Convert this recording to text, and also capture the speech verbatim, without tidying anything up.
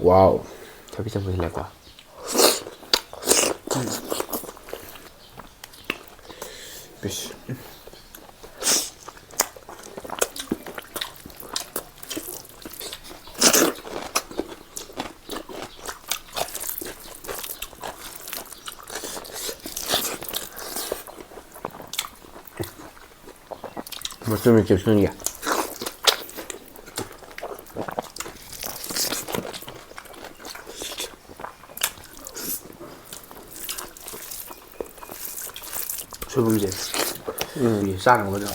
ꯋꯥꯎ꯫ ꯊꯕꯤ ꯆꯝꯐꯨꯠ ꯁꯤꯜꯂꯦꯀꯣ꯫ ꯄꯤꯁ꯫ ꯃꯆꯨ ꯃꯆꯨ ꯁꯨꯡꯌꯥ꯫ ꯁꯣꯏꯕꯨꯝꯁꯦ꯫ ꯎꯝ꯫ ꯆꯥꯅꯕꯗ꯫